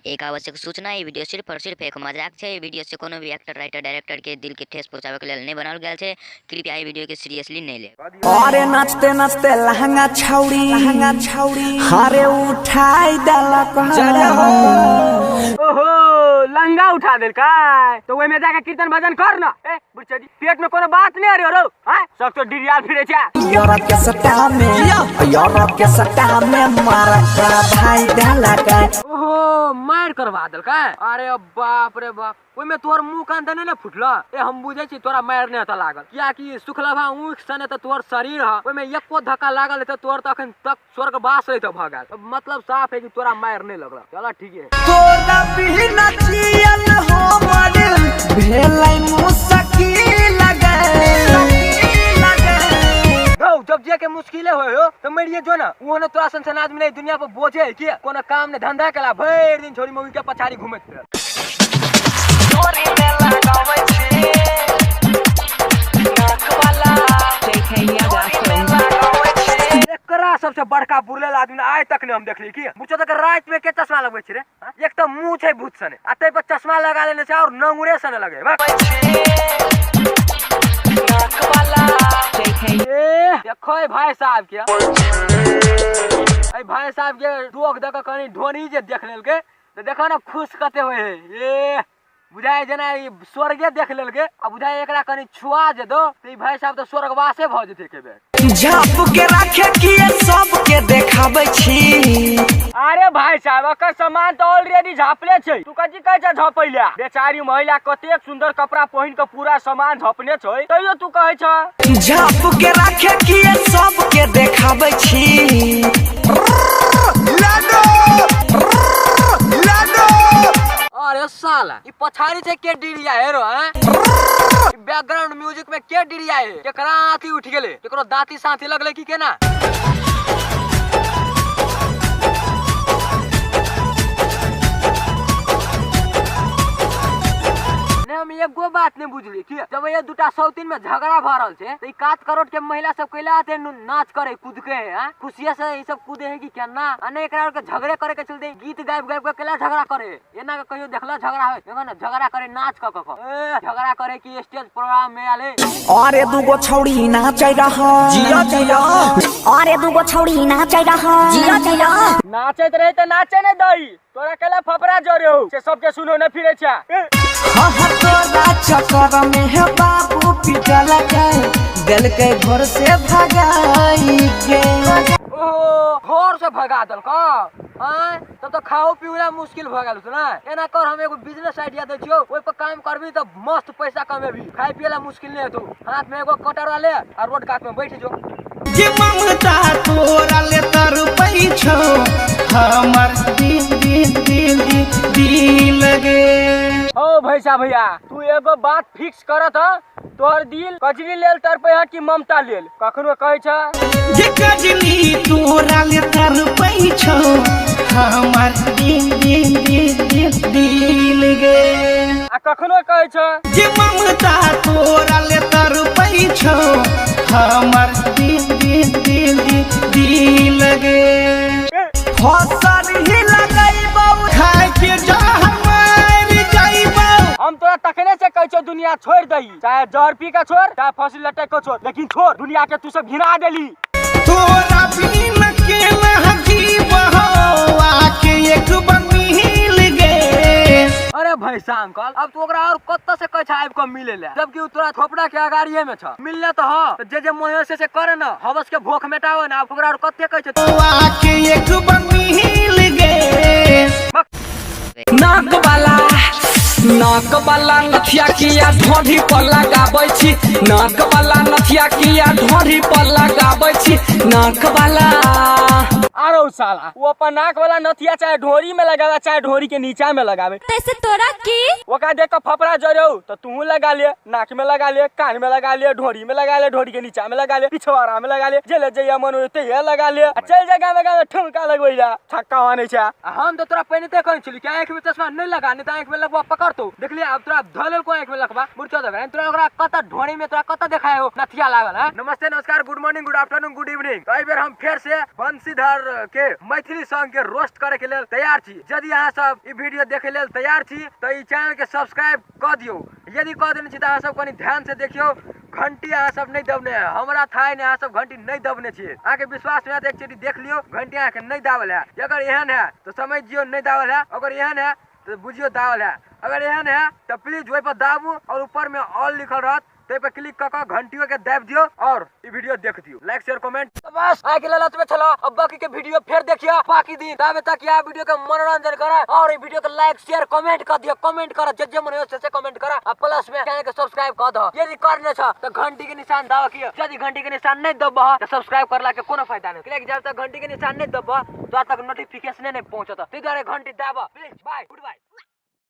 एक आवश्यक सूचना, ई वीडियो सिर्फ और सिर्फ एक मजाक छै। ई वीडियो से कोनो भी एक्टर, राइटर, डायरेक्टर के दिल के ठेस पहुंचावे के लेल नहीं बनाओल गेल छै। कृपया ई वीडियो के सीरियसली नहीं ले। अरे नाचते नाचते लहंगा छौड़ी, लहंगा छौड़ी हरे उठाई देलक। ओहो, लंगा उठा देलकै तो ओहिमे जाके कीर्तन भजन कर ना। ए बुढ़चा जी, पेट में कोनो बात नहीं अरे रो, हां सब तो डिरियाल फिरे छे। यार के सट्टा में, यार के सट्टा में मार भाई देलक। ओहो, मार करवा देलकै। अरे बाप रे बाप, ओहिमे तोहर मुंह कान त नहीं ने फुटल? ए हम बुझै छी तोरा मार नहीं त लागल, कियाकि सुखलभा ऊख सने त तोहर शरीर ह, ओहिमे एको धक्का लागल त तोहर त अखन तक स्वर्गवास रहित भ गेल। मतलब साफ है कि तोरा मार नहीं लगल। चल ठीक है। तोरा बिना जियल हमर भेलै मुश्किल गे। जब जे के मुश्किले होय हो तो मरिए जो ना, ओहो ने तोरा सन सन आदमी नहीं दुनिया पर बोझे है कि कोनो काम ने धंधा केला भरि दिन छोरी मौगी के पछाड़ी घुमैत फिरल। एकरा सबसे बड़का बुरलेल आदमी आइ तक नहीं हम देखली कि बुझो तक रात में के चश्मा लगबै छै रे। एक तो मुंह छै भूत सने आ तै पर चश्मा लगा लेने छै और नंगुरे सने लगे। ए देखो भाई साहब के, ए भाई साहब के डोक दक कनी ढोनी जे देख लेलके तो देखो ना खुश कते होय है। ए बुझाय जेना ई स्वर्गे देख लेलके, आ बुझाय एकरा कनी छुआ जे दो त ई भाई साहब त स्वर्गवासे भ जेते के बेर। झाप के राखे किए सबके देखाबै छी। अरे भाई साहब, एकर सामान त ऑलरेडी झापले छै, तू कथी कहै छ झपैला? बेचारी महिला कतेक सुंदर कपड़ा पहिन के पूरा सामान झपने छै, तैयो तू कहै छ झाप के राखे किए सबके देखाबै छी। अरे साला, ई पछाड़ी छै के डिरिया हेरो, हैं? बैकग्राउंड म्यूजिक में के डिरिया है? केकरा आंखी उठ गेले, केकरो दांती साथी लगले की केना? हम एगो बात नहीं बुझली कि जब ये दूटा सौतीन में झगड़ा भ रहल छै त ई कात करोट के महिला सब कैला आते नाच करे कूद के, हैं? खुशिया से ई सब कूदे है कि केना? आ नहीं एकरा के झगड़े करे के चलते गीत गाबि गाबि के कैला झगड़ा करे? एना के कहियो देखला झगड़ा होय? देखो ना झगड़ा करे नाच क क ए झगड़ा करे कि स्टेज प्रोग्राम में आले। अरे दूगो छौड़ी नाचै रह, जिया जिया। अरे दूगो छौड़ी नाचै रह, जिया जिया। नाचैत रहे त नाचे नै दही, तोरा कैला फफरा जरे हो से सबके सुनो न फिरे छा। हाँ तोरा चक्कर में है बाबू पिटल के दिल के घर से भगाई के। ओहो, घर से भगा देलको? आँय, तब तो खाओ पीला मुश्किल भ गेल ना। एना कर, हम एगो बिजनेस आइडिया दै छियौ, ओहि पर काम करबी त मस्त पैसा कमेबी, खाए पिए ला मुश्किल नहीं हेतौ। हाथ में एगो कटरा ले आ रोड कात में बैठ जो। जे ममता तोरा ले तड़पै छौ हमर दिल दिल दिल दिल गे। ओ भैसा भैया, तू एगो बात फिक्स करत ह, तोहर दिल कजली लेल तड़पै ह कि ममता लेल? कखनो कहै छ जे कजली तोरा ले तड़पै छौ हमर दिल दिल दिल दिल दिल गे। आ कखनो कहै छ जे ममता तोरा ले तड़पै छौ हमर दिल दिल दिल दिल गे। फसल ही लगैबौ खाय के जहर मारि जाइबौ। हम तोरा तखने से कहै छौ दुनिया छोड़ दही, चाहे जहर पी के छोड़ चाहे फसल लटक के छोड़, लेकिन छोड़ दुनिया के तू सब घिना देली। तोरा बिन केना जीवहो आके एक बार मिल गे। अरे भैसा अंकल, अब तू ओकरा और कत्ता से कहै छ आबि के मिले ले, जबकि उ तोरा थोपड़ा के अगाड़िए में छ। मिलले त ह, त जे जे मोहे से करे न, हवस के भूख मेटावे न, अब ओकरा और कत्ते कहै छ आके एक बार मिल गे। नाक वाला, नाक वाला नथिया किया ढोढ़ी पर लगाबै छी, नाक वाला नथिया किया ढोढ़ी पर लगाबै छी, नाक वाला। आरो साला, वो अपन नाक वाला नथिया चाहे ढोरी में लगावे चाहे ढोरी के नीचा में लगावे, तैसे तोरा की? ओकरा देख के फफड़ा जरे तो तू लगा ले, नाक में लगा ले, कान में लगा ले, ढोरी में लगा ले, ढोरी के नीचा में लगा ले, पिछवाड़ा में लगा ले, जेले जइया मन होय तैया लगा ले, आ चल जा गामे गामे ठुमका लगबै ला, छक्का मानै छै। आ हम तो तोरा पहिने कहै छली कि आँखि में चश्मा नहीं लगा, नहीं तो आँखि में लगवा पकड़तो। करतौ। देखलिए अब तोरा धलल को एक में लखबा मुरचो दे तोरा ओकरा कत ढोणी में तोरा कत देखाय हो नथिया लागल है। नमस्ते नमस्कार, good morning, good afternoon, good evening. तो एहि बेर हम फेर से बंशीधर के मैथिली सॉन्ग के रोस्ट करे के लेल तैयार छी। यदि अहाँ सब ई वीडियो देखे लेल तैयार छी तो ई चैनल के सब्सक्राइब क दियौ। यदि क देने छी त अहाँ सब कनि ध्यान से देखियौ, घंटी अहाँ सब नहीं दबने है, हमरा था नहीं अहाँ सब घंटी नहीं दबने छियै। अहाँके विश्वास नहीं है तो देख लियौ, घंटी अहाँके नहीं दाबल है। अगर एहन है तो समझ जियौ नहीं दाबल है, अगर एहन है तो बुझियौ दाबल है, अगर एहन है तो प्लीज ओहि पर दाबू और ऊपर में ऑल लिखल रहत ताहि पर क्लिक कऽ कऽ घंटियो के दाबि दियौ और ई वीडियो देख दियौ। Like share comment. तो बस आइ के लेल एतबे छल। अब बाकी के वीडियो फेर देखियो बाकी दिन, तबे तक यह वीडियो के मनोरंजन करे और ई वीडियो के लाइक शेयर कमेंट कर दियो, कमेंट कर जे जे मन हो से कमेंट कर आ प्लस में चैनल के सब्सक्राइब कर दो। यदि करने छ तो घंटी के निशान दाबा के, यदि घंटी के निशान नहीं दबह तो सब्सक्राइब करला के कोनो फायदा नहीं, कियाकि जब तक घंटी के निशान नहीं दबह तो तक नोटिफिकेशन नहीं पहुंचत, ताहि दुआरे घंटी दाबा प्लीज। Bye, good bye.